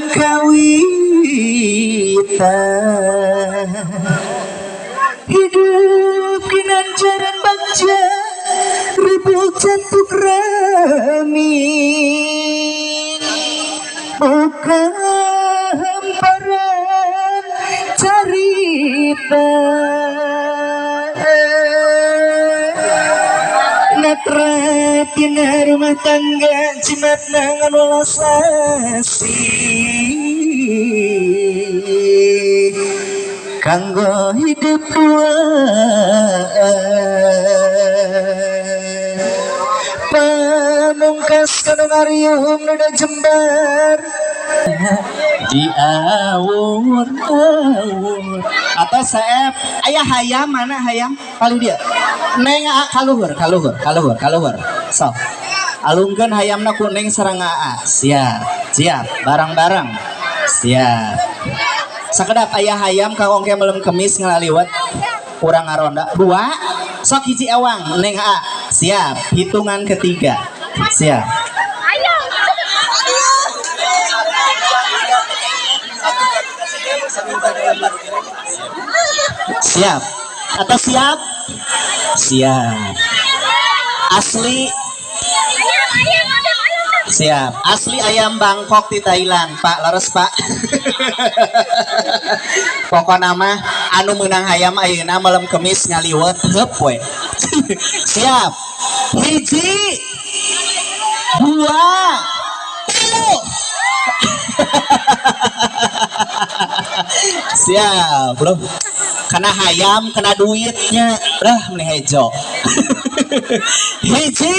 Kawitan hidup kinanjaran bagja ribut cantuk rami buka hamparan carita natra tina rumah tangga jimat nangan welas asih kanggo hidup duaan pamungkas kanu ngariung nu jembar di awur-awur atau seep ayah hayam mana hayam paling dia neng a kaluhur kaluhur kaluhur kaluhur sok alungkeun hayamna ku neng sareng aa siap siap barang-barang siap sakedap ayah hayam ka ongke melem kemis ngalaliwat urang ngaronda dua sok hiji ewang neng a siap hitungan ketiga siap siap atau siap siap asli siap asli ayam Bangkok di Thailand Pak leres Pak. Pokokna mah anu menang hayam ayeuna malam kemis ngaliwet heup we. Siap, hiji, dua, tilu. Siap bro, kena hayam kena duitnya lah meni hejo. Hiji,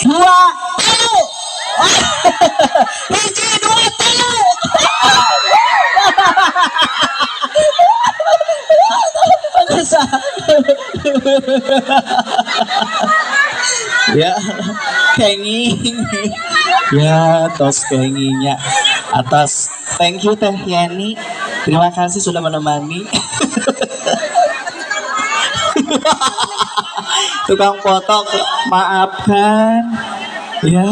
dua, tilu. Hiji, dua, tilu. Ya kenging ya tos kengingnya atas. Thank you Teh Yani, terima kasih sudah menemani. Tukang foto maafkan ya.